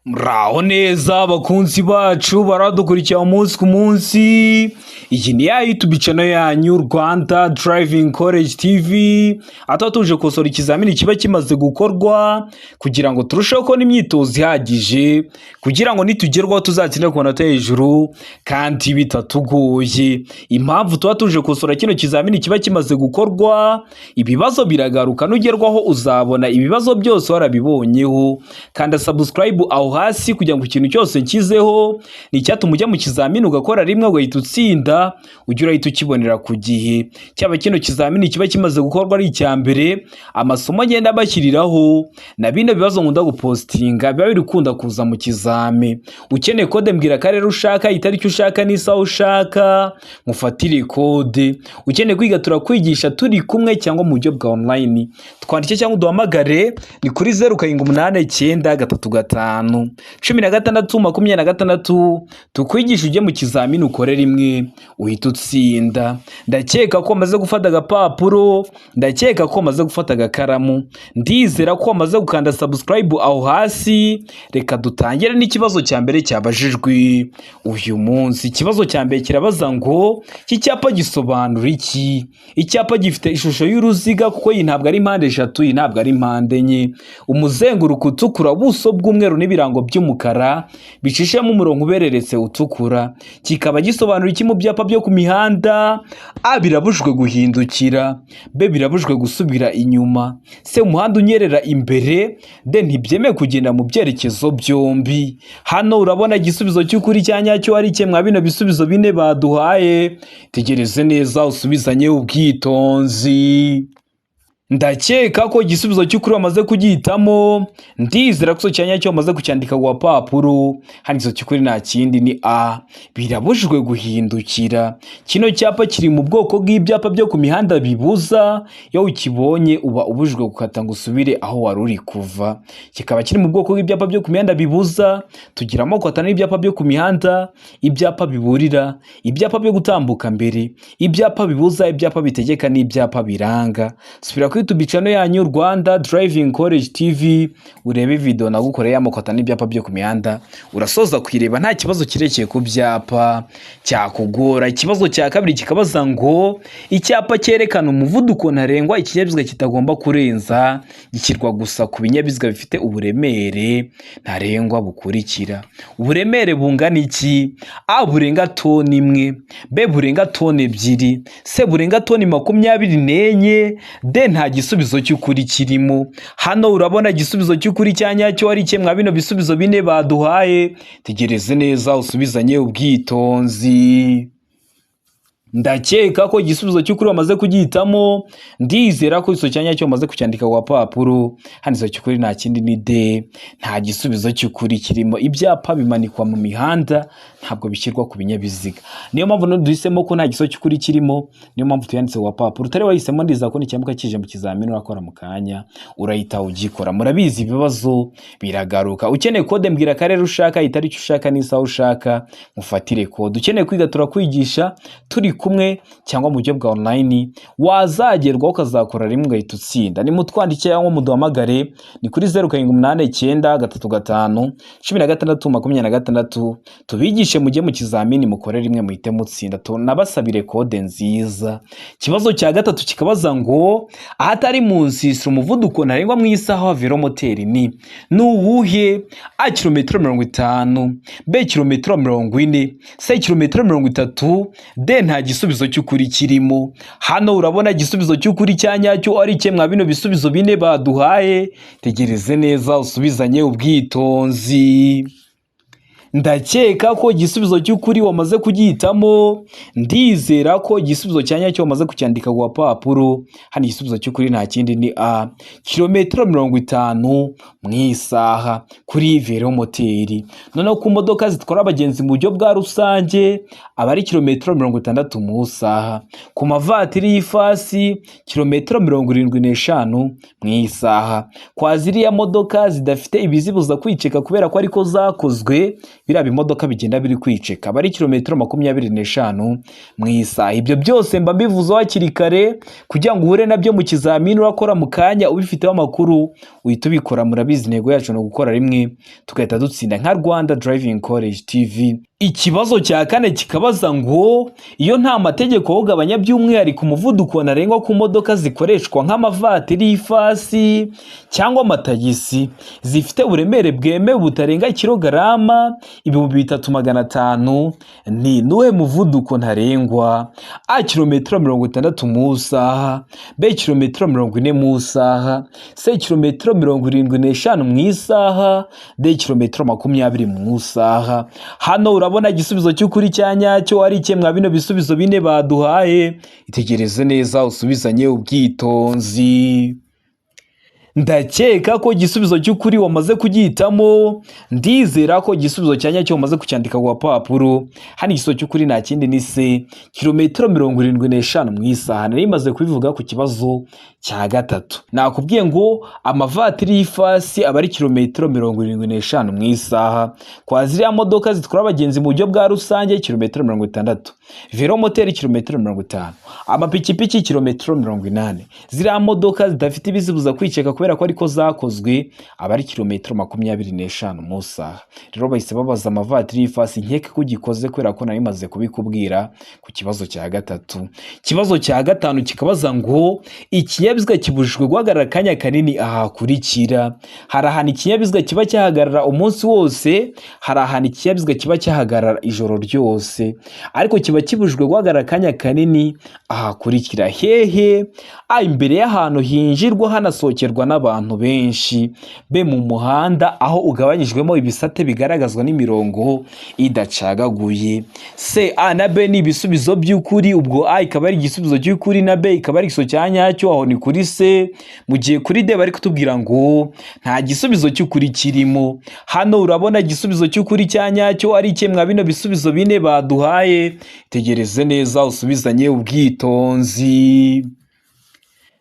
Muraho neza abakunzi bacu baradukurikira umunsi ku munsi. Iyi ni ya YouTube channel yanyu, Rwanda Driving College TV, aho tuje gukosora ikizamini kiba kimaze gukorwa kugira ngo turusheho kubona imyitozo ihagije, kugira ngo nitugerwaho tuzatsinde ku manota hejuru kandi bitatugoye. Impamvu tuba tuje gukosora kino kizamini kiba kimaze gukorwa, ibibazo biragaruka. Nugerwaho uzabona ibibazo byose warabibonyeho. Kanda subscribe aho hasi kugira ngo ikintu cyose nshyizeho ni icyatuma ujya mu kizamini ugakora rimwe ugahita utsinda, ujye urahita ukibonera ku gihe. Cyaba kino kizamini kiba kimaze gukorwa ari icya mbere, amasomo agenda abashyiriraho na bino bibazo nkunda gupostinga biba biri gukunda kuza mu kizami. Ukeneye kode, mbwira akarere ushaka, itariki ushaka n'isaha ushaka, mufatire kode. Ukeneye kwiga, turakwigisha turi kumwe cyangwa mu buryo bwa online. Twandike cyangwa uduhamagare, ni kuri 0789351626, tukwigisha ujye mu kizamini ukore rimwe uhita utsinda. Ndakeka ko wamaze gufata agapapuro, ndakeka ko wamaze gufata agakaramu, ndizera ko wamaze gukanda subscribe aho hasi. Reka dutangire n'ikibazo cya mbere cyabajijwe uyu munsi. Ikibazo cya mbere kirabaza ngo: iki cyapa gisobanura iki? Icyapa gifite ishusho y'uruziga, kuko iyi ntabwo ari mpande eshatu, iyi ntabwo ari mpande enye, umuzenguruko utukura, ubuso bw'umweru n'ibirango by'umukara bicishemo umurongo ubereretse utukura, kikaba gisobanura iki mu byapa byo ku mihanda? A, birabujijwe guhindukira; B, birabujijwe gusubira inyuma; C, umuhanda unyerera imbere; D, ntibyemewe kugenda mu byerekezo byombi. Hano urabona igisubizo cy'ukuri cya nyacyo ari cye mwa bino bisubizo bine baduhaye? Tegereze neza usubizanye ubwitonzi. Ndakeka ko igisubizo cy'ukuri wamaze kugihitamo, ndizera ko icyo cyanya wamaze kucyandika ku gapapuro. Hano igisubizo cy'ukuri nta kindi, ni A, birabujijwe guhindukira. Kino cyapa kiri mu bwoko bw'ibyapa byo ku mihanda bibuza. Iyo ukibonye uba ubujijwe gukata ngo usubire aho wari uri kuva. Kikaba kiri mu bwoko bw'ibyapa byo ku mihanda bibuza. Tugira amoko atanu y'ibyapa byo ku mihanda: ibyapa biburira, ibyapa byo gutambuka mbere, ibyapa bibuza, ibyapa bitegeka n'ibyapa biranga. Subira kuri YouTube channel yanyu, Rwanda Driving College TV, urebe video nagukoreye y'amoko atanu y'ibyapa byo ku mihanda. Urasoza kuyireba nta kibazo kirekeye ku byapa cyakugora. Ikibazo cya kabiri kikabaza ngo: icyapa cyerekana umuvuduko ntarengwa ikinyabiziga kitagomba kurenza gishyirwa gusa ku binyabiziga bifite uburemere ntarengwa bukurikira. Uburemere bungana iki? A, burenga toni 1; B, burenga toni 2; C, burenga toni 24; D, nta gisubizo cy'ukuri kirimo. Hano urabona igisubizo cy'ukuri cya nyacyo ari cye mwa bino bisubizo bine baduhaye? Tegereze neza usubizanye ubwitonzi. Ndakeka ko igisubizo cy'ukuri wamaze kugihitamo, ndizera ko igisubizo cya nyacyo wamaze kucyandika ku gapapuro. Hano igisubizo cy'ukuri nta kindi, ni D, nta gisubizo cy'ukuri kirimo. Ibyapa bimanikwa mu mihanda, ntabwo bishyirwa ku binyabiziga. Niyo mpamvu none duhisemo ko nta gisubizo cy'ukuri kirimo, niyo mpamvu tuyanditse ku gapapuro. Utari wahisemo, ndizera ko nicyamuka kije mu kizamini urakora mu kanya urahita ugikora. Murabizi, ibibazo biragaruka. Ukeneye kode, mbwira akarere ushaka, itariki ushaka n'isaha ushaka, mufatire kode. Ukeneye kwiga, turakwigisha turi kumwe cyangwa mu buryo bwa online. Wazagerwaho ukazakora rimwe ugahita utsinda. Nimutwandike cyangwa muduhamagare, ni kuri 0789351626, tubigishe mujye mu kizamini mukore rimwe muhite mutsinda, tunabasabire kode nziza. Ikibazo cya gatatu kikabaza ngo: ahatari mu nsisiro umuvuduko ntarengwa mu isaha wa velomoteri ni uwuhe? A, kilometero 50; B, kilometero 40; C, kilometero 30; D, nta gisubizo cy'ukuri kirimo. Hano urabona igisubizo cy'ukuri cya nyacyo ari cye mwa bino bisubizo bine baduhaye? Tegereze neza usubizanye ubwitonzi. Ndakeka ko igisubizo cy'ukuri wamaze kugihitamo, ndizera ko igisubizo cya nyacyo wamaze kucyandika ku gapapuro. Hano igisubizo cy'ukuri nta kindi, ni A, kilometero 50 mu isaha kuri velomoteri. Noneho ku modoka zitwara abagenzi mu buryo bwa rusange aba ari kilometero 60 mu isaha, ku mavatiri y'ifasi kilometero 75 mu isaha, kwa ziriya modoka zidafite ibizibuza kwiceka kubera ko ariko zakozwe Biriya bimodoka bigenda biri kwiceka, aba ari kilometero 25 mu isaha. Ibyo byose mba mbivuzeho hakiri kare kugira ngo uhure nabyo mu kizamini urakora mu kanya ubifiteho amakuru, uhita ubikora. Murabizi, intego yacu ni ugukora rimwe tugahita dutsinda nka Rwanda Driving College TV. Ikibazo cya kane kikabaza ngo: iyo nta mategeko awugabanya, by'umwihariko umuvuduko ntarengwa ku modoka zikoreshwa nk'amavatiri y'ifasi cyangwa amatagisi, zifite uburemere bwemewe butarenga kilogarama 3500, ni nuhe muvuduko ntarengwa? A, kilometero 60 mu isaha; B, kilometero 40 mu isaha; C, kilometero 75 mu isaha; D, kilometero 20 mu isaha. Hano urabona igisubizo cy'ukuri cya nyacyo ari iki mwa bino bisubizo bine baduhaye? Itegereze neza, usubizanye ubwitonzi. Ndakeka ko igisubizo cy'ukuri wamaze kugihitamo. Ndizera ko igisubizo cya nyacyo wamaze kucyandika ku gapapuro. Hano igisubizo cy'ukuri nta kindi, ni C, kilometero 75 mu isaha. Nari maze kubivuga ku kibazo cya gatatu. Nakubwiye ngo amavatiri y'ifasi aba ari kilometero 75 mu isaha, kwa ziriya modoka zitwara abagenzi mu buryo bwa rusange kilometero 60, velomoteri kilometero 50, amapikipiki kilometero 80. Ziriya modoka zidafite ibizibuza kwiceka kubera ko ariko zakozwe, aba ari kilometero 25 mu isaha. Rero bahise babaza amavatiri y'ifasi. Nkeke ko ugikoze kubera ko nari maze kubikubwira ku kibazo cya gatatu. Ikibazo cya gatanu kikabaza ngo: ikinyabiziga kibujijwe guhagarara akanya kanini aha hakurikira. Hari ahantu ikinyabiziga kiba cyahagarara umunsi wose, hari ahantu ikinyabiziga kiba cyahagarara ijoro ryose, ariko kiba kibujijwe guhagarara akanya kanini aha hakurikira. Hehe? A, imbere y'ahantu hinjirwa hanasohokerwa n'abantu benshi; B, mu muhanda aho ugabanyijwemo ibisate bigaragazwa n'imirongo idacagaguye; C, A na B ni ibisubizo by'ukuri. Ubwo A ikaba ari igisubizo cy'ukuri na B ikaba ari igisubizo cya nyacyo, aho ni kuri C. Mu gihe kuri D bari kutubwira ngo nta gisubizo cy'ukuri kirimo. Hano urabona igisubizo cy'ukuri cya nyacyo ari iki mwa bino bisubizo bine baduhaye? Tegereze neza, usubizanye ubwitonzi.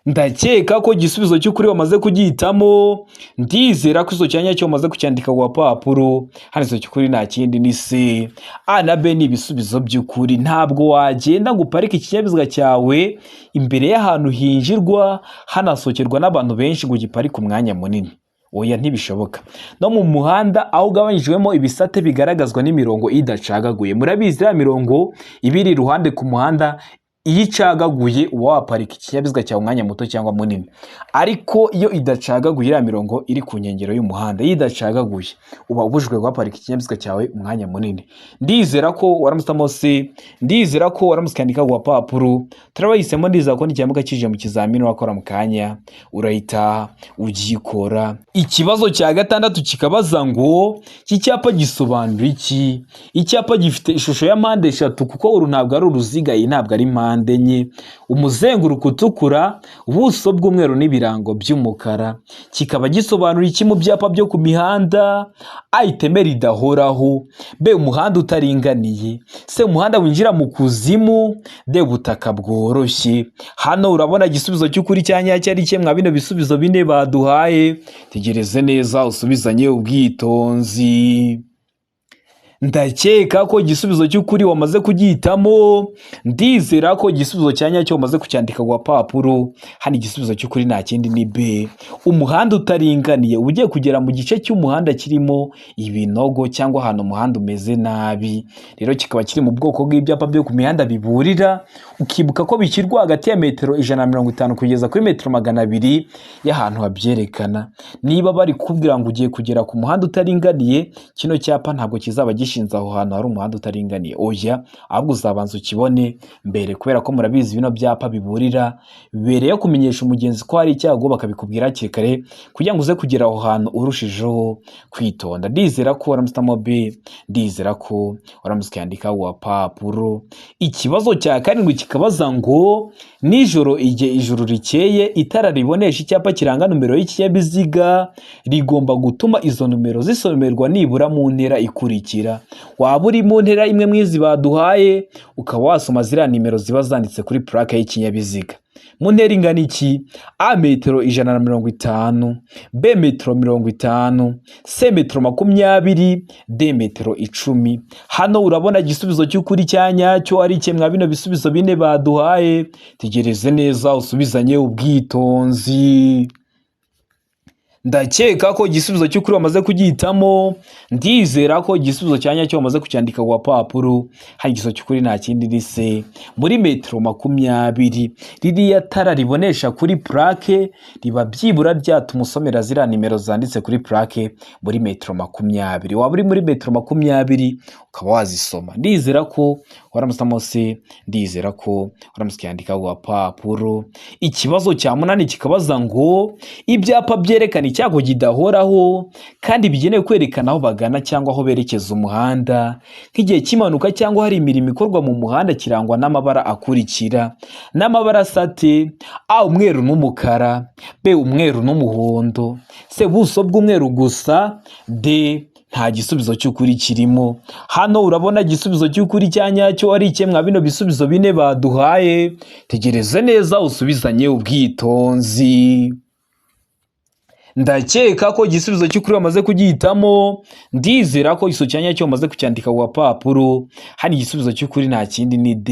Ndakeka ko igisubizo cy'ukuri wamaze kugihitamo. Ndizera ko igisubizo cya nyacyo wamaze kucyandika ku gapapuro. Hano igisubizo cy'ukuri nta kindi, ni C. A na B ni ibisubizo by'ukuri. Ntabwo wagenda ngo uparike ikinyabiziga cyawe imbere y'ahantu hinjirwa hanasohokerwa n'abantu benshi ngo ugiparike umwanya munini. Oya, ntibishoboka. No mu muhanda aho ugabanyijwemo ibisate bigaragazwa n'imirongo idacagaguye. Murabizi, iriya mirongo iba iri iruhande ku muhanda, iyo icagaguye uba waparika ikinyabiziga cyawe umwanya muto cyangwa munini, ariko iyo idacagaguye, iriya mirongo iri ku nkengero y'umuhanda, iyo idacagaguye uba ubujijwe guhaparika ikinyabiziga cyawe umwanya munini. Ndizera ko waramutse C, ndizera ko waramutse ukandika ku gapapuro. Turabahisemo. Ndizera ko nikiramuka kije mu kizamini wakora mu kanya urahita ugikora. Ikibazo cya gatandatu kikabaza ngo: iki cyapa gisobanura iki? Icyapa gifite ishusho ya mpande eshatu, kuko uru ntabwo ari uruziga, iyi ntabwo ari mpande enye, umuzenguruko utukura, ubuso bw'umweru n'ibirango by'umukara, kikaba gisobanura iki mu byapa byo ku mihanda? A, iteme ridahoraho; B, umuhanda utaringaniye; C, umuhanda winjira mu kuzimu; D, ubutaka bworoshye. Hano urabona igisubizo cy'ukuri cya nyacyo ari mwa bino bisubizo bine baduhaye? Tegereze neza, usubizanye ubwitonzi. Ndakeka ko igisubizo cy'ukuri wamaze kugihitamo. Ndizera ko igisubizo cya nyacyo wamaze kucyandika ku gapapuro. Hano igisubizo cy'ukuri nta kindi, ni B, umuhanda utaringaniye. Uba ugiye kugera mu gice cy'umuhanda kirimo ibinogo cyangwa ahantu umuhanda umeze nabi. Rero kikaba kiri mu bwoko bw'ibyapa byo ku mihanda biburira, ukibuka ko bishyirwa hagati ya metero 150 kugeza kuri metero 200 y'ahantu habyerekana. Niba bari kukubwira ngo ugiye kugera ku muhanda utaringaniye, kino cyapa ntabwo kizaba gishinze aho hantu hari umuhanda utaringaniye. Oya, ahubwo uzabanza ukibone mbere, kubera ko murabizi, bino byapa biburira bibereyeho kumenyesha umugenzi ko hari icyago, bakabikubwira hakiri kare kugira ngo uze kugera aho hantu urushijeho kwitonda. Ndizera ko waramutse B, ndizera ko waramutse ukandika wa papuro. Ikibazo cya karindwi kikabaza ngo: nijoro igihe ijoro rikeye, itara ribonesha icyapa kiranga nomero y'ikinyabiziga rigomba gutuma izo nomero zisomerwa nibura mu ntera ikurikira. Waba uri mu ntera imwe mu izi baduhaye, ukaba wasoma ziriya nimero ziba zanditse kuri plaque y'ikinyabiziga. Mu ntera ingana iki? A, metero 150, B, metero 50, C, metero 20, D, metero 10. Hano urabona igisubizo cy'ukuri cya nyacyo ari iki mwa bino bisubizo bine baduhaye? Tegereze neza usubizanye ubwitonzi. Ndakeka ko igisubizo cy'ukuri wamaze kugihitamo. Ndizera ko igisubizo cya nyacyo wamaze kucyandika ku gapapuro. Hari igisubizo cy'ukuri, nta kindi, ni C, muri metero 20. Ririya tara ribonesha kuri plaque riba byibura ryatuma usomera ziriya nimero zanditse kuri plaque muri metero 20. Waba uri muri metero 20 ukaba wazisoma. Ndizera ko waramutse C, ndizera ko waramutse ukiyandika ku gapapuro. Ikibazo cya munani kikabaza ngo: ibyapa byerekana icyago kidahoraho kandi bigenewe kwerekana aho bagana cyangwa aho berekeza umuhanda nk'igihe cy'impanuka cyangwa hari imirimo ikorwa mu muhanda kirangwa n'amabara akurikira. N'amabara asate: A, umweru n'umukara, B, umweru n'umuhondo, C, ubuso bw'umweru gusa, D, nta gisubizo cy'ukuri kirimo. Hano urabona igisubizo cy'ukuri cya nyacyo ari iki mwa bino bisubizo bine baduhaye? Tegereze neza usubizanye ubwitonzi. Ndakeka ko igisubizo cy'ukuri wamaze kugihitamo. Ndizera ko igisubizo cya nyacyo wamaze kucyandika ku gapapuro. Hano igisubizo cy'ukuri nta kindi, ni D,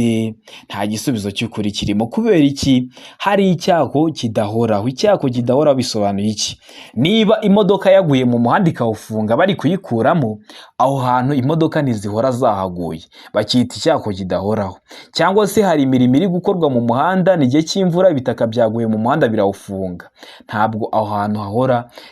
nta gisubizo cy'ukuri kirimo. Kubera iki? Hari icyago kidahoraho. Icyago kidahoraho bisobanuye iki? Niba imodoka yaguye mu muhanda ikawufunga bari kuyikuramo, aho hantu imodoka ntizihora zahaguye, bakita icyago kidahoraho. Cyangwa se hari imirimo iri gukorwa mu muhanda, ni igihe cy'imvura, ibitaka byaguye mu muhanda birawufunga, ntabwo aho hantu hahora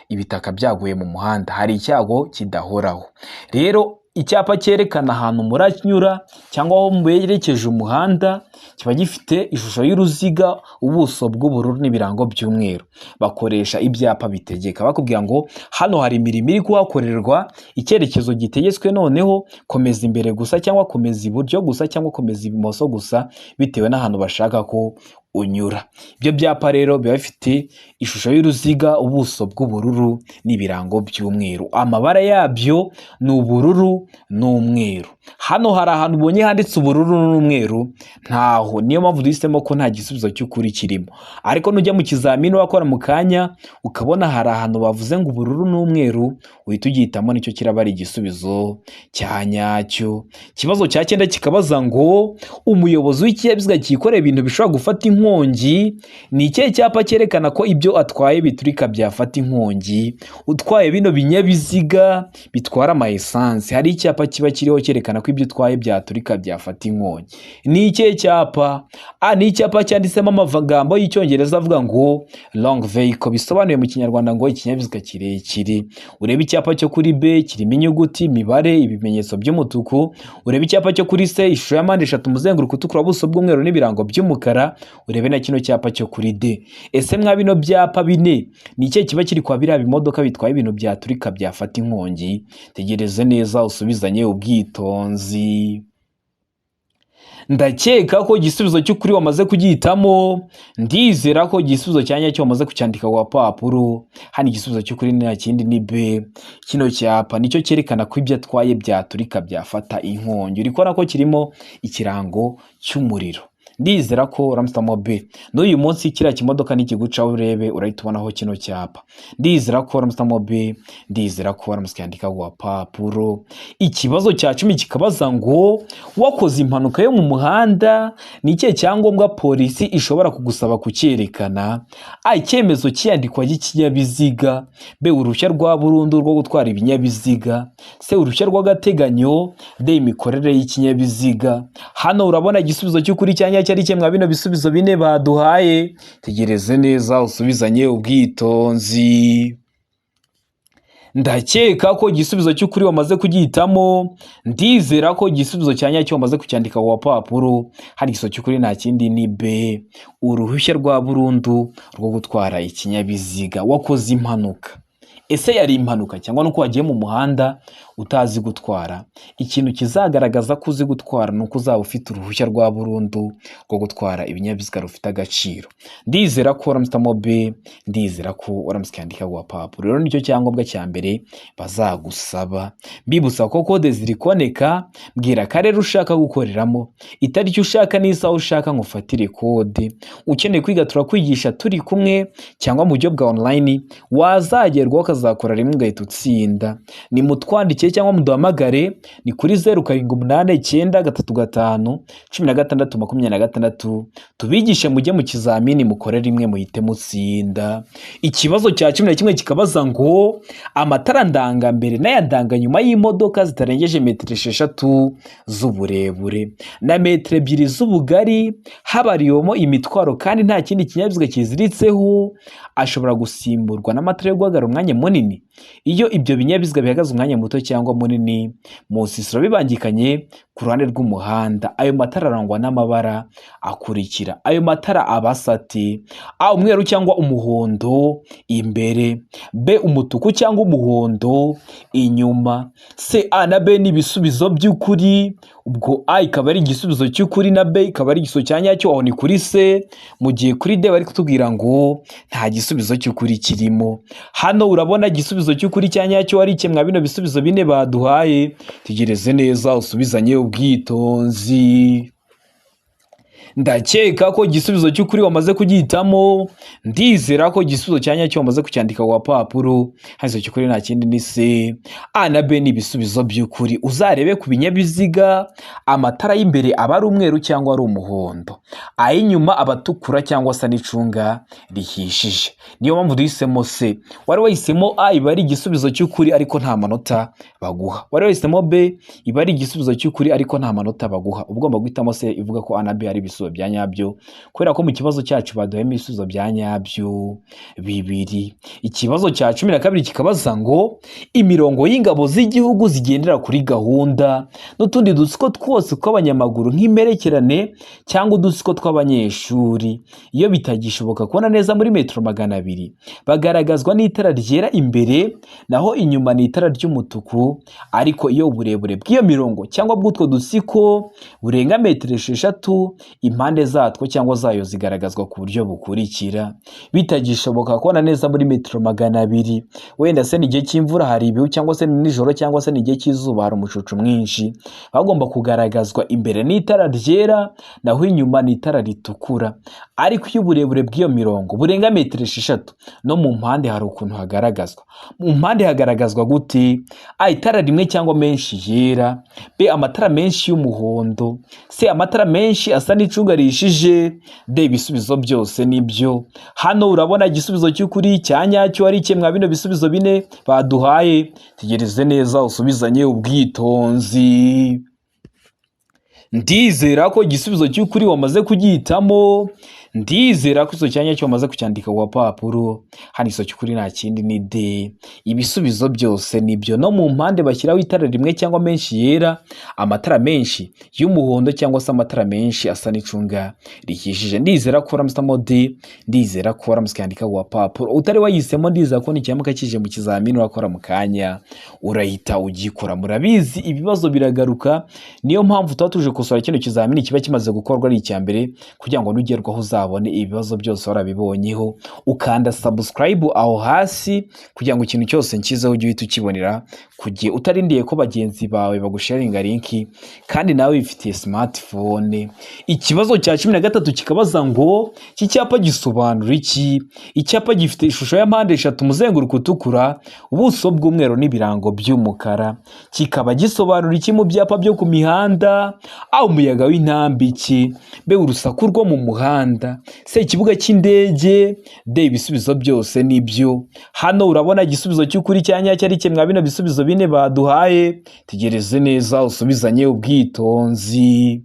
ibitaka byaguye mu muhanda, hari icyago kidahoraho. Rero icyapa cyerekana ahantu muranyura cyangwa aho mwerekeje umuhanda kiba gifite ishusho y'uruziga, ubuso bw'ubururu n'ibirango by'umweru. Bakoresha ibyapa bitegeka, bakubwira ngo hano hari imirimo iri kuhakorerwa, icyerekezo gitegetswe noneho komeza imbere gusa, cyangwa komeza iburyo gusa, cyangwa komeza ibumoso gusa, bitewe n'ahantu bashaka ko unyura. Ibyo byapa rero biba bifite ishusho y'uruziga, ubuso bw'ubururu n'ibirango by'umweru. Amabara yabyo ni ubururu n'umweru. Hano hari ahantu ubonye handitse ubururu n'umweru? Ntaho. Niyo mpamvu duhisemo ko nta gisubizo cy'ukuri kirimo. Ariko nujya mu kizamini wakora mu kanya ukabona hari ahantu bavuze ngo ubururu n'umweru, uhita ugihitamo, nicyo kiraba ari igisubizo cya nyacyo. Ikibazo cya cyenda kikabaza ngo: umuyobozi w'ikinyabiziga cyikoreye ibintu bishobora gufata inkongi, ni ikihe cyapa cyerekana ko ibyo atwaye biturika byafata inkongi? Utwaye bino binyabiziga bitwara ama essence, hari icyapa kiba kiriho cyerekana ko ibyo utwaye byaturika byafata inkongi. Ni ikihe cyapa? A, ni icyapa cyanditsemo amagambo y'Icyongereza avuga ngo "long vehicle", bisobanuye mu Kinyarwanda ngo ikinyabiziga kirekire. Urebe icyapa cyo kuri B, kirimo inyuguti, imibare, ibimenyetso by'umutuku. Urebe icyapa cyo kuri C, ishusho ya mpande eshatu, umuzenguruko utukura, ubuso bw'umweru n'ibirango by'umukara. Urebe na kino cyapa cyo kuri D. Ese mwa bino byapa bine, ni ikihe kiba kiri kwa biriya bimodoka bitwaye ibintu byaturika byafata inkongi? Tegereze neza usubizanye ubwitonzi. Ndakeka ko igisubizo cy'ukuri wamaze kugihitamo. Ndizera ko igisubizo cya nyacyo wamaze kucyandika ku gapapuro. Hano igisubizo cy'ukuri nta kindi, ni B. Kino cyapa nicyo cyerekana ko ibyo atwaye byaturika byafata inkongi. Uri kubona ko kirimo ikirango cy'umuriro. Ndizera ko uramusitamo B. N'uyu munsi kiriya kimodoka nikigucaho urebe, urahita ubonaho kino cyapa. Ndizera ko uramusitamo B, ndizera ko uramusitandika ku gapapuro. Ikibazo cya 10 kikabaza ngo: wakoze impanuka yo mu muhanda, ni ikihe cyangombwa polisi ishobora kugusaba kucyerekana? A, icyemezo cy'iyandikwa ry'ikinyabiziga, B, uruhushya rwa burundu rwo gutwara ibinyabiziga, C, uruhushya rw'agateganyo, D, imikorere y'ikinyabiziga. Hano urabona igisubizo cy'ukuri cya nyacyo ari mwa bino bisubizo bine baduhaye? Tegereze neza usubizanye ubwitonzi. Ndakeka ko igisubizo cy'ukuri wamaze kugihitamo. Ndizera ko igisubizo cya nyacyo wamaze kucyandika ku gapapuro. Hari igisubizo cy'ukuri, nta kindi, ni B, uruhushya rwa burundu rwo gutwara ikinyabiziga. Wakoze impanuka, Ese yari impanuka cyangwa nuko wagiye mu muhanda utazi gutwara? Ikintu kizagaragaza ko uzi gutwara ni uko uzaba ufite uruhushya rwa burundu rwo gutwara ibinyabiziga rufite agaciro. Ndizera ko waramutse B, ndizera ko waramutse ukandika ku gapapuro. Rero nicyo cyangombwa cya mbere bazagusaba. Mbibutsa ko kode ziri kuboneka, mbwira akarere ushaka gukoreramo, itariki ushaka n'isaha ushaka ngo ufatire kode. Ukeneye kwiga turakwigisha turi kumwe cyangwa mu buryo bwa online, wazagerwaho ukazakora rimwe ugahita utsinda. Ni mutwandikiye cyangwa muduhamagare, ni kuri 0789351626, tubigishe mujye mu kizamini mukore rimwe muhite mutsinda. Ikibazo cya 11 kikabaza ngo amatara ndangambere n'aya ndanganyuma y'imodoka zitarengeje metero 6 z'uburebure na metero 2 z'ubugari, habariyemo imitwaro kandi nta kindi kinyabiziga kiziritseho, ashobora gusimburwa n'amatara yo guhagarara umwanya munini iyo ibyo binyabiziga bihagaze umwanya muto cyangwa munini mu nsisiro bibangikanye ku ruhande rw'umuhanda. Ayo matara arangwa n'amabara akurikira. Ayo matara aba asa ate? A, umweru cyangwa umuhondo imbere, B, umutuku cyangwa umuhondo inyuma, C, A na B ni ibisubizo by'ukuri. Ubwo A ikaba ari igisubizo cy'ukuri na B ikaba ari igisubizo cya nyacyo, aho ni kuri C, mu gihe kuri D bari kutubwira ngo nta gisubizo cy'ukuri kirimo. Hano urabona igisubizo cy'ukuri cya nyacyo ari kimwe bino bisubizo bine baduhaye. Tegereze neza usubizanye ubwitonzi. Ndakeka ko igisubizo cy'ukuri wamaze kugihitamo, ndizera ko igisubizo cya nyacyo wamaze kucyandika ku gapapuro. Hano cy'ukuri nta kindi ni C, A na B ni ibisubizo by'ukuri. Uzarebe ku binyabiziga amatara y'imbere aba ari umweru cyangwa ari umuhondo, ay'inyuma aba atukura cyangwa asa n'icunga rihishije. Niyo mpamvu duhisemo C. Wari wahisemo A iba ari igisubizo cy'ukuri ariko nta manota baguha. Wari wahisemo B iba ari igisubizo cy'ukuri ariko nta manota baguha. Uba ugomba guhitamo C ivuga ko A na B ari ibisubizo bya nyabyo, kubera ko mu kibazo cyacu baduhayemo ibisubizo bya nyabyo bibiri. Ikibazo cya 12 kikabaza ngo imirongo y'ingabo z'igihugu zigendera kuri gahunda n'utundi dutsiko twose tw'abanyamaguru nk'imperekerane cyangwa udutsiko tw'abanyeshuri, iyo bitagishoboka kubona neza muri metero 200, bagaragazwa n'itara ryera imbere naho inyuma ni itara ry'umutuku. Ariko iyo uburebure bw'iyo mirongo cyangwa bw'utwo dutsiko burenga metero 6, impande zatwo cyangwa zayo zigaragazwa ku buryo bukurikira. Bitagishoboka kubona neza muri metero 200, wenda se ni igihe cy'imvura hari ibihu, cyangwa se ni nijoro, cyangwa se ni igihe cy'izuba hari umucucu mwinshi, bagomba kugaragazwa imbere n'itara ryera naho inyuma ni itara ritukura. Ariko iyo uburebure bw'iyo mirongo burenga metero 6, no mu mpande hari ukuntu hagaragazwa. Mu mpande hagaragazwa gute? A, itara rimwe cyangwa menshi yera, B, amatara menshi y'umuhondo, C, amatara menshi asa n'icunga rihishije, D, ibisubizo byose nibyo. Hano urabona igisubizo cy'ukuri cya nyacyo ari kimwe bino bisubizo bine baduhaye. Tegereze neza usubizanye ubwitonzi. Ndizera ko igisubizo cy'ukuri wamaze kugihitamo, ndizera ko icyo cyanya cyo wamaze kucyandika ku gapapuro. Hano igisubizo cy'ukuri nta kindi ni D, ibisubizo byose nibyo. No mu mpande bashyiraho itara rimwe cyangwa menshi yera, amatara menshi y'umuhondo cyangwa se amatara menshi asa n'icunga rihishije. Ndizera ko waramutse D, ndizera ko waramutse ukandika ku gapapuro. Utari wayihisemo, ndizera ko nikiramuka kije mu kizamini urakora mu kanya urahita ugikora. Murabizi ibibazo biragaruka, niyo mpamvu tuba tuje gukosora kino kizamini kiba kimaze gukorwa ari icya mbere, kugira ngo nugerwaho uzabone ibibazo byose warabibonyeho. Ukanda subscribe aho hasi kugira ngo ikintu cyose nshyizeho ujye uhita ukibonera ku gihe, utarindiye ko bagenzi bawe bagusharinga link kandi nawe wifitiye smartphone. Ikibazo cya 13 kikabaza ngo iki cyapa gisobanura iki? Icyapa gifite ishusho ya mpande eshatu, umuzenguruko utukura, ubuso bw'umweru n'ibirango by'umukara, kikaba gisobanura iki mu byapa byo ku mihanda? A, umuyaga w'intambike, B, urusaku rwo mu muhanda, C, ikibuga cy'indege, D, ibisubizo byose nibyo. Hano urabona igisubizo cy'ukuri cya nyacyo ari kimwe bino bisubizo bine baduhaye. Tegereze neza usubizanye ubwitonzi.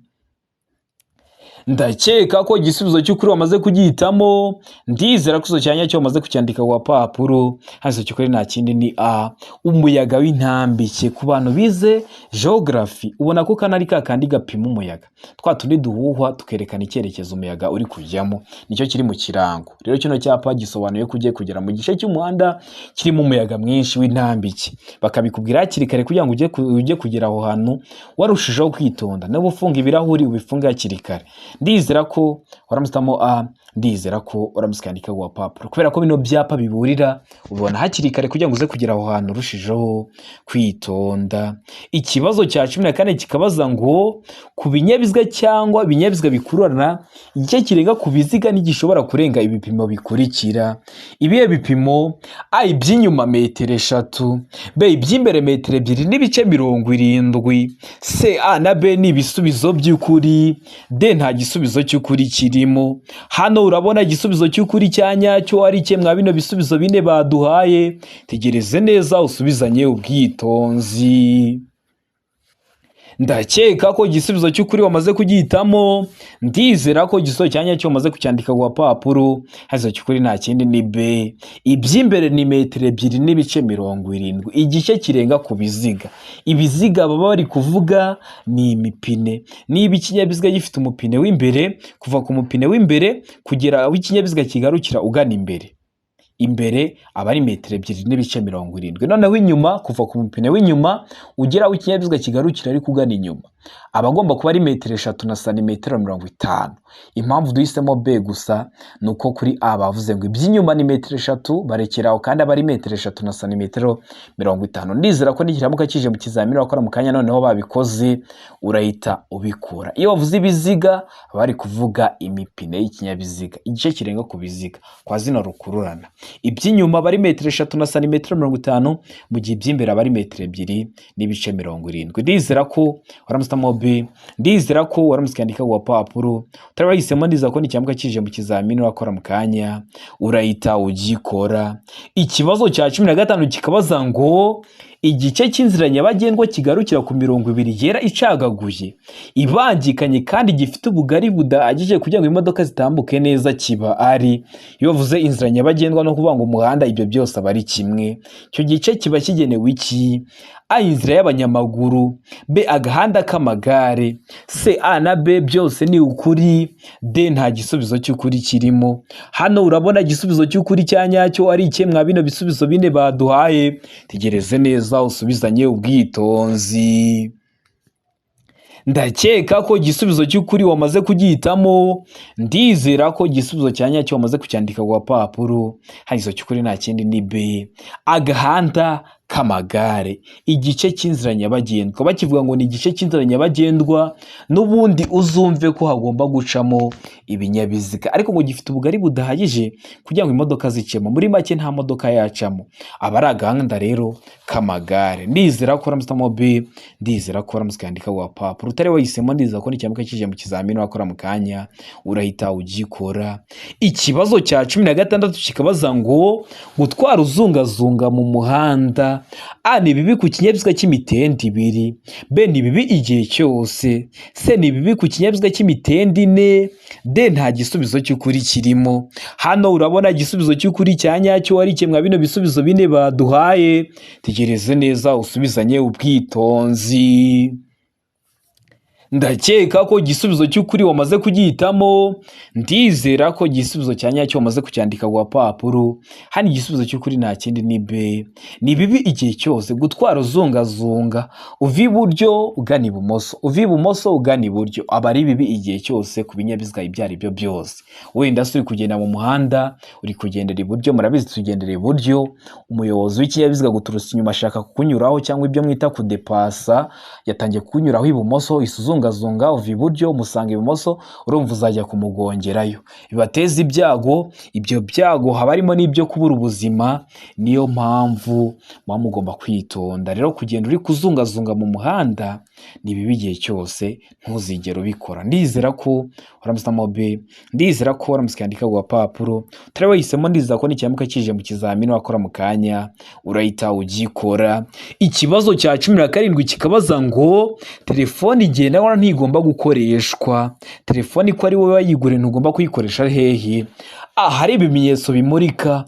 Ndakeka ko igisubizo cy'ukuri wamaze kugihitamo. Ndizera ko igisubizo cya nyacyo wamaze kucyandika ku gapapuro. Hano igisubizo cy'ukuri nta kindi, ni A, umuyaga w'intambike. Ku bantu bize geography, ubona ko kano ari ka kandi gapima umuyaga, twa tundi duhuhwa tukerekana icyerekezo umuyaga uri kujyamo, nicyo kiri mu kirango. Rero kino cyapa gisobanuye ko ugiye kugera mu gice cy'umuhanda kirimo umuyaga mwinshi w'intambike, bakabikubwira hakiri kare kugira ngo ujye kugera aho hantu warushijeho kwitonda. Niba ufunga ibirahuri, ubifunge hakiri kare. Ndizera ko waramutse A, ndizera ko uramutse ukandika ku gapapuro, kubera ko bino byapa biburira ubibona hakiri kare kugira ngo uze kugera aho hantu urushijeho kwitonda. Ikibazo cya 14 kikabaza ngo: ku binyabiziga cyangwa ibinyabiziga bikururana, igice kirenga ku biziga ntigishobora kurenga ibipimo bikurikira. Ibihe bipimo? A, iby'inyuma metero 3; B, iby'imbere metero 2.70; C, A na B ni ibisubizo by'ukuri; D, nta gisubizo cy'ukuri kirimo. Hano urabona igisubizo cy'ukuri cya nyacyo ari cye mwa bino bisubizo bine baduhaye? Tegereze neza, usubizanye ubwitonzi. Ndakeka ko igisubizo cy'ukuri wamaze kugihitamo. Ndizera ko igisubizo cya nyacyo wamaze kucyandika ku gapapuro. Igisubizo cy'ukuri nta kindi, ni B, iby'imbere ni metero 2.70, igice kirenga ku biziga. Ibiziga baba bari kuvuga ni imipine. Niba ikinyabiziga gifite umupine w'imbere, kuva ku mupine w'imbere kugera aho ikinyabiziga kigarukira ugana imbere, imbere aba ari metero 2.70. Noneho inyuma, kuva ku mupine w'inyuma ugera aho ikinyabiziga kigarukira ariko ugana inyuma, aba agomba kuba ari metero 3 na santimetero 50. Impamvu duhisemo B gusa ni uko kuri A bavuze ngo iby'inyuma ni metero 3, barekera aho, kandi aba ari metero 3 na santimetero 50. Ndizera ko nikiramuka kije mu kizamini wakora mu kanya, noneho babikoze urahita ubikura. Iyo bavuze ibiziga, bari kuvuga imipine y'ikinyabiziga, igice kirenga ku biziga kwa zino rukururana. Iby'inyuma bari metero 3 na santimetero 50, mu gihe iby'imbere aba ari metero 2.70. Ndizera ko waramutse B, ndizera ko waramutse ukandika ku gapapuro. Utari wahisemo, ndizera ko nikiramuka kije mu kizamini urakora mu kanya urahita ugikora. Ikibazo cya 15 kikabaza ngo: igice cy'inzira nyabagendwa kigarukira ku mirongo ibiri yera icagaguye, ibangikanye, kandi gifite ubugari budahagije kugira ngo imodoka zitambuke neza kiba ari? Iyo bavuze inzira nyabagendwa, no kuvuga ngo umuhanda, ibyo byose aba ari kimwe. Icyo gice kiba kigenewe iki? A, inzira y'abanyamaguru; B, agahanda k'amagare; C, A na B byose ni ukuri; D, nta gisubizo cy'ukuri kirimo. Hano urabona igisubizo cy'ukuri cya nyacyo ari ikihe mwa bino bisubizo bine baduhaye? Tegereze neza, usubizanye ubwitonzi. Ndakeka ko igisubizo cy'ukuri wamaze kugihitamo. Ndizera ko igisubizo cya nyacyo wamaze kucyandika ku gapapuro. Hano igisubizo cy'ukuri nta kindi, ni B, agahanda k'amagare. Igice cy'inzira nyabagendwa, bakivuga ngo ni igice cy'inzira nyabagendwa, n'ubundi uzumve ko hagomba gucamo ibinyabiziga, ariko ngo gifite ubugari budahagije kugira ngo imodoka zicemo. Muri make, nta modoka yacamo, aba ari agahanda rero k'amagare. Ndizera ko uramutse B, ndizera ko uramutse ukandika ku gapapuro. Utari wahisemo, ndizera ko nikiramuka kije mu kizamini wakora mu kanya urahita ugikora. Ikibazo cya 16 kikabaza ngo: gutwara uzungazunga mu muhanda, A, ni bibi ku kinyabiziga cy'imitende ibiri; B, ni bibi igihe cyose; C, ni bibi ku kinyabiziga cy'imitende ine; D, nta gisubizo cy'ukuri kirimo. Hano urabona igisubizo cy'ukuri cya nyacyo ari kimwe bino bisubizo bine baduhaye? Tegereze neza, usubizanye ubwitonzi. Ndakeka ko igisubizo cy'ukuri wamaze kugihitamo. Ndizera ko igisubizo cya nyacyo wamaze kucyandika ku gapapuro. Hano igisubizo cy'ukuri nta kindi, ni B, ni bibi igihe cyose. Gutwara uzungazunga, uva iburyo ugana ibumoso, uva ibumoso ugana iburyo, aba ari bibi igihe cyose ku binyabiziga ibyo ari byo byose. Wenda se uri kugenda mu muhanda, uri kugendera iburyo, murabizi tugendera iburyo, umuyobozi w'ikinyabiziga guturutse inyuma ashaka kukunyuraho, cyangwa ibyo mwita kudepasa, yatangiye kukunyuraho ibumoso, isuzungazunga, uva iburyo umusanga ibumoso, urumva uzajya kumugongerayo, bibateza ibyago. Ibyo byago haba harimo n'ibyo kubura ubuzima. Niyo mpamvu muba mugomba kwitonda. Rero kugenda uri kuzungazunga mu muhanda ni bibi igihe cyose, ntuzigere ubikora. Ndizera ko waramutse B, ndizera ko waramutse ukandika ku gapapuro. Utari wahisemo, ndizera ko nikiramuka kije mu kizamini wakora mu kanya urahita ugikora. Ikibazo cya 17 kikabaza ngo: telefone igendanwa Telefone ntigomba gukoreshwa. Telefone ko ari wowe wayiguriye, ntugomba kuyikoresha hehe? Ahari ibimenyetso bimurika,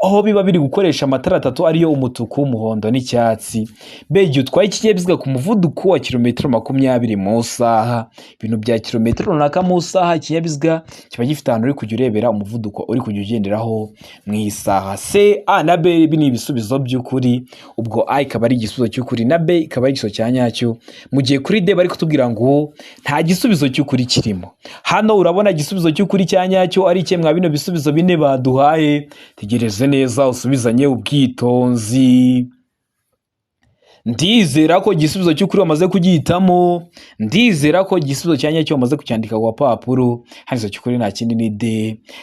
aho biba biri gukoresha amatara atatu, ariyo umutuku, umuhondo n'icyatsi. B, igihe utwaye ikinyabiziga ku muvuduko wa kilometero 20 mu isaha. Ibintu bya kilometero runaka mu isaha, ikinyabiziga kiba gifite ahantu uri kujya urebera umuvuduko uri kujya ugenderaho mu isaha. C, A na B, ibi ni ibisubizo by'ukuri. Ubwo A ikaba ari igisubizo cy'ukuri na B ikaba ari igisubizo cya nyacyo, mu gihe kuri D bari kutubwira ngo nta gisubizo cy'ukuri kirimo. Hano urabona igisubizo cy'ukuri cya nyacyo ari ikihe mwa bino bisubizo bine baduhaye? Tegereze neza, usubizanye ubwitonzi. Ndizera ko igisubizo cy'ukuri wamaze kugihitamo. Ndizera ko igisubizo cya nyacyo wamaze kucyandika ku gapapuro. Hano igisubizo cy'ukuri nta kindi, ni D.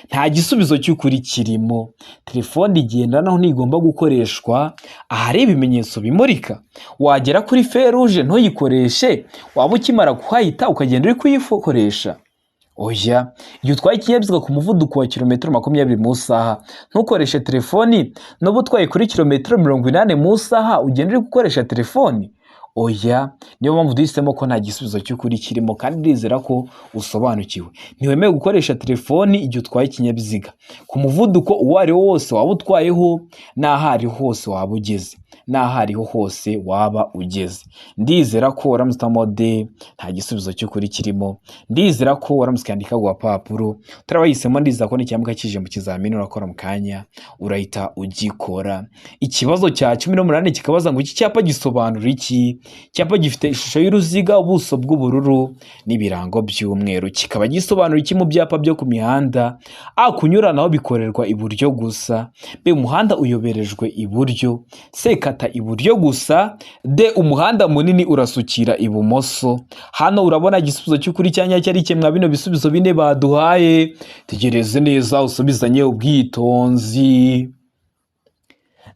Nta gisubizo cy'ukuri kirimo. Telefone igendanwa ntigomba gukoreshwa ahari ibimenyetso bimurika. Wagera kuri feruje ntuyikoreshe, waba ukimara kuhahita ukagenda uri kuyikoresha? Oya. Igihe utwaye ikinyabiziga ku muvuduko wa kilometero 20 mu isaha, ntukoreshe telefoni. N'uba utwaye kuri kilometero 80 mu isaha, ugenda uri gukoresha telefoni? Oya. Niyo mpamvu duhisemo ko nta gisubizo cy'ukuri kirimo, kandi ndizera ko usobanukiwe. Ntiwemewe gukoresha telefoni igihe utwaye ikinyabiziga ku muvuduko uwo ari wo wose waba utwayeho, n'aho ariho hose waba ugeze, n'aho ariho hose waba ugeze. Ndizera ko waramutse uhitamo D, nta gisubizo cy'ukuri kirimo. Ndizera ko waramutse ukandika ku gapapuro. Turabahisemo, ndizera ko n'icyambuka kije mu kizamini urakora mu kanya, urahita ugikora. Ikibazo cya 18 kikabaza ngo: iki cyapa gisobanura iki? Icyapa gifite ishusho y'uruziga, ubuso bw'ubururu n'ibirango by'umweru, kikaba gisobanura iki mu byapa byo ku mihanda? A, kunyuranaho bikorerwa iburyo gusa. B, umuhanda uyoberejwe iburyo. C, kata iburyo gusa. D, umuhanda munini urasukira ibumoso. Hano urabona igisubizo cy'ukuri cya nyacyo ari mwa bino bisubizo bine baduhaye? Tegereze neza, usubizanye ubwitonzi.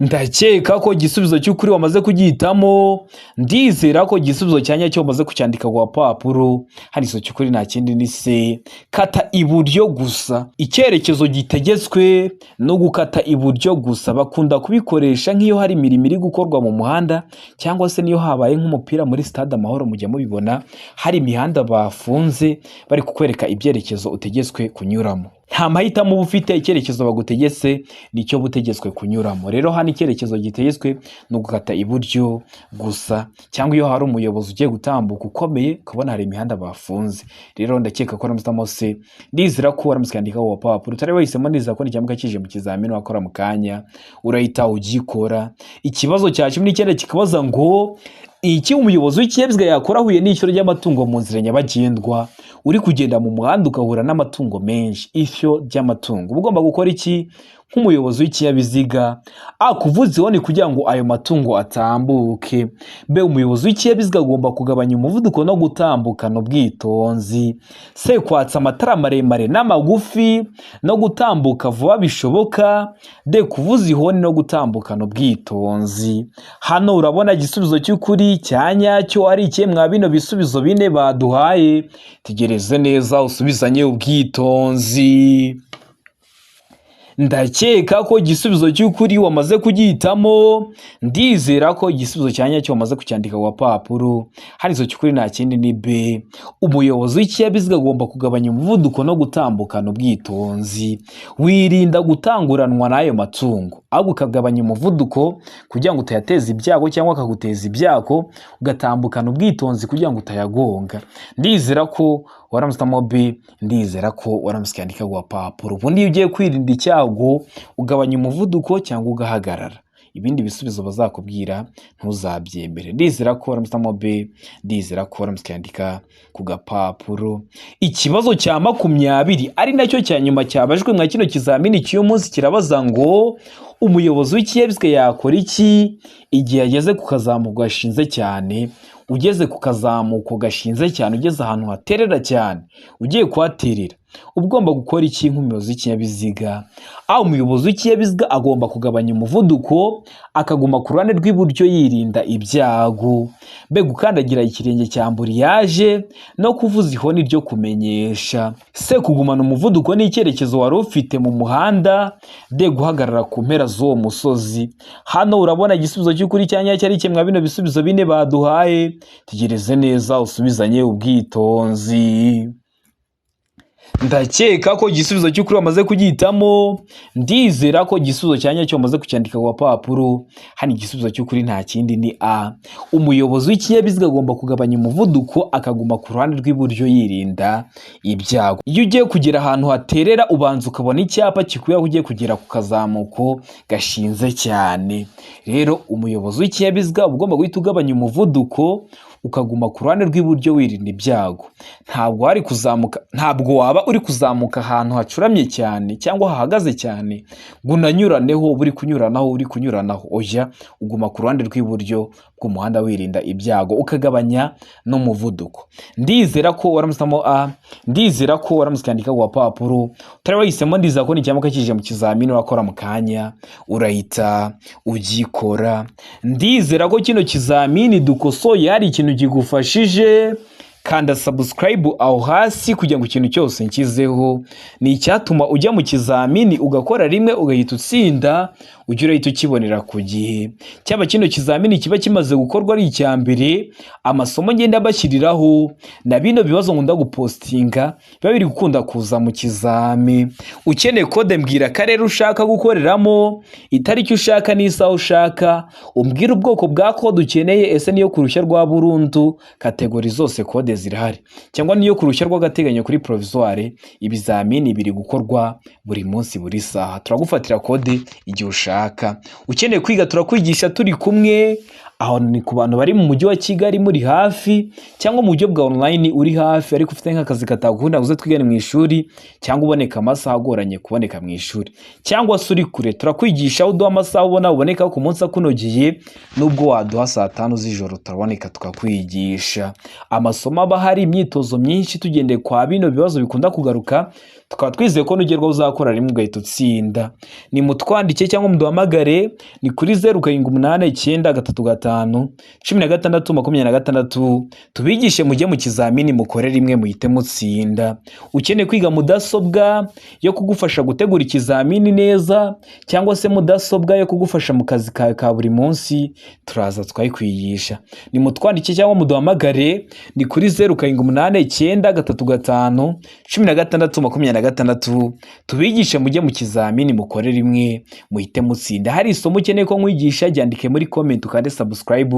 Ndakeka ko igisubizo cy'ukuri wamaze kugihitamo. Ndizera ko igisubizo cya nyacyo wamaze kucyandika ku gapapuro. Hano igisubizo cy'ukuri nta kindi, ni C, kata iburyo gusa. Icyerekezo gitegetswe no gukata iburyo gusa. Bakunda kubikoresha nk'iyo hari imirimo iri gukorwa mu muhanda, cyangwa se niyo habaye nk'umupira muri Stade Amahoro, mujya mubibona, hari imihanda bafunze bari kukwereka ibyerekezo utegetswe kunyuramo. Nta mahitamo uba ufite, icyerekezo bagutegetse nicyo uba utegetswe kunyuramo. Rero hano icyerekezo gitegetswe ni ugukata iburyo gusa, cyangwa iyo hari umuyobozi ugiye gutambuka ukomeye, ukabona hari imihanda bafunze. Rero ndakeka ko waramutse se, ndizera ko waramutse ukandikaho papuro utari wahisemo. Ndizera ko n'icyambuka kije mu kizamini wakora mu kanya, urahita ugikora. Ikibazo cya 19 kikabaza ngo: iki umuyobozi w'ikinyabiziga yakora ahuye n'ishyo ry'amatungo mu nzira nyabagendwa? Uri kugenda mu muhanda ugahura n'amatungo menshi, ishyo ry'amatungo, uba ugomba gukora iki nk'umuyobozi w'ikinyabiziga? A, kuvuza ihoni kugira ngo ayo matungo atambuke. B, umuyobozi w'ikinyabiziga agomba kugabanya umuvuduko no gutambukana ubwitonzi. C, kwatsa amatara maremare n'amagufi no gutambuka vuba bishoboka. D, kuvuza ihoni no gutambukana ubwitonzi. Hano urabona igisubizo cy'ukuri cya nyacyo ari ikihe mwa bino bisubizo bine baduhaye? Tegereze neza, usubizanye ubwitonzi. Ndakeka ko igisubizo cy'ukuri wamaze kugihitamo. Ndizera ko igisubizo cya nyacyo wamaze kucyandika ku gapapuro. Hano igisubizo cy'ukuri nta kindi, ni B. Umuyobozi w'ikinyabiziga agomba kugabanya umuvuduko no gutambukana ubwitonzi. Wirinda gutanguranwa n'ayo matungo, ahubwo ukagabanya umuvuduko kugira ngo utayateza ibyago cyangwa akaguteza ibyago, ugatambukana ubwitonzi kugira ngo utayagonga. Ndizera ko waramutse B, ndizera ko waramutse ukandika ku gapapuro. Ubundi iyo ugiye kwirinda icyago, ugabanya umuvuduko cyangwa ugahagarara. Ibindi bisubizo bazakubwira ntuzabyemere. Ndizera ko waramutse B, ndizera ko waramutse ukandika ku gapapuro. Ikibazo cya 20, ari nacyo cya nyuma cyabajwe mwa kino kizamini cy'uyu munsi, kirabaza ngo: umuyobozi w'ikinyabiziga yakora iki igihe ageze ku kazamuko gashinze cyane? Ugeze ku kazamuko gashinze cyane, ugeze ahantu haterera cyane, ugiye kuhaterera, uba ugomba gukora iki nk'umuyobozi w'ikinyabiziga? Aho umuyobozi w'ikinyabiziga agomba kugabanya umuvuduko, akaguma ku ruhande rw'iburyo yirinda ibyago. B, gukandagira ikirenge cya embrayage no kuvuza ihoni ryo kumenyesha. C, kugumana umuvuduko n'icyerekezo wari ufite mu muhanda. D, guhagarara ku mpera z'uwo musozi. Hano urabona igisubizo cy'ukuri cya nyacyo ari kimwe bino bisubizo bine baduhaye. Tegereze neza usubizanye ubwitonzi. Ndakeka ko igisubizo cy'ukuri wamaze kugihitamo. Ndizera ko igisubizo cya nyacyo wamaze kucyandika ku gapapuro. Hano igisubizo cy'ukuri nta kindi, ni A. Umuyobozi w'ikinyabiziga agomba kugabanya umuvuduko, akaguma ku ruhande rw'iburyo yirinda ibyago. Iyo ugiye kugera ahantu haterera, ubanza ukabona icyapa kikubwira ko ugiye kugera ku kazamuko gashinze cyane. Rero umuyobozi w'ikinyabiziga uba ugomba guhita ugabanya umuvuduko, ukaguma ku ruhande rw'iburyo wirinda ibyago. Ntabwo wari kuzamuka, ntabwo waba uri kuzamuka ahantu hacuramye cyane cyangwa hahagaze cyane ngo unanyuraneho, uba uri kunyuranaho, uri kunyuranaho. Oya, uguma ku ruhande rw'iburyo bw'umuhanda wirinda ibyago, ukagabanya n'umuvuduko. Ndizera ko waramusamo A, ndizera ko waramutse ukandika ku gapapuro. Utari wahisemo, ndizera ko nicyamuka kije mu kizamini urakora mu kanya urahita ugikora. Ndizera ko kino kizamini dukosoye hari ikintu kigufashije. Kanda subscribe aho hasi kugira ngo ikintu cyose nshyizeho ni icyatuma ujya mu kizamini ugakora rimwe ugahita utsinda, ujye urahita ukibonera ku gihe. Cyaba kino kizamini kiba kimaze gukorwa ari icya mbere, amasomo ngenda bashyiriraho na bino bibazo nkunda gupostinga biba biri gukunda kuza mu kizami. Ukeneye code, mbwira akarere ushaka gukoreramo, itariki ushaka n'isaha ushaka, umbwire ubwoko bwa code ukeneye. Ese niyo ku ruhushya rwa burundu, catégorie zose code zirahari, cyangwa niyo ku ruhushya rw'agateganyo kuri provisoire? Ibizamini biri gukorwa buri munsi, buri saha. Turagufatira code igihe ushaka. Ukeneye kwiga, turakwigisha turi kumwe. Aho ni ku bantu bari mu mujyi wa Kigali muri hafi, cyangwa mu buryo bwa online uri hafi ariko ufite nk'akazi katagukunda uze twigane mu ishuri, cyangwa uboneka amasaha agoranye kuboneka mu ishuri, cyangwa se uri kure, turakwigisha. Uduha amasaha ubona uboneka ku munsi akunogeye. Nubwo waduha saa 5 z'ijoro, turaboneka tukakwigisha. Amasomo aba hari imyitozo myinshi tugendeye kwa bino bibazo bikunda kugaruka, tukaba twizeye ko nugerwaho uzakora rimwe ugahita utsinda. Ni mutwandike cyangwa muduhamagare, ni kuri 0789351626, tubigishe mujye mu kizamini mukore rimwe muhite mutsinda. Ukeneye kwiga mudasobwa yo kugufasha gutegura ikizamini neza, cyangwa se mudasobwa yo kugufasha mu kazi kawe ka buri munsi, turaza tukayikwigisha. Ni mutwandike cyangwa muduhamagare, ni kuri 0789351626, tubigishe mujye mu kizamini mukore rimwe muhite mutsinda. Hari isomo ukeneye ko nkwigisha, ryandike muri comment, ukande subscribe,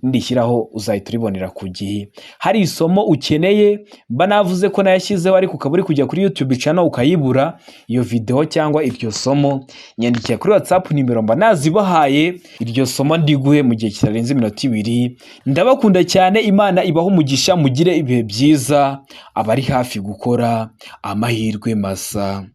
ndishyiraho uzahita uribonera ku gihe. Hari isomo ukeneye mba navuze ko nayashyizeho, ariko ukaba uri kujya kuri YouTube channel ukayibura iyo video cyangwa iryo somo, nyandikira kuri WhatsApp, nimero mba nazibahaye, iryo somo ndiguhe mu gihe kitarenze iminota 2. Ndabakunda cyane, Imana ibahe umugisha, mugire ibihe byiza. Abari hafi gukora, amahirwe masa.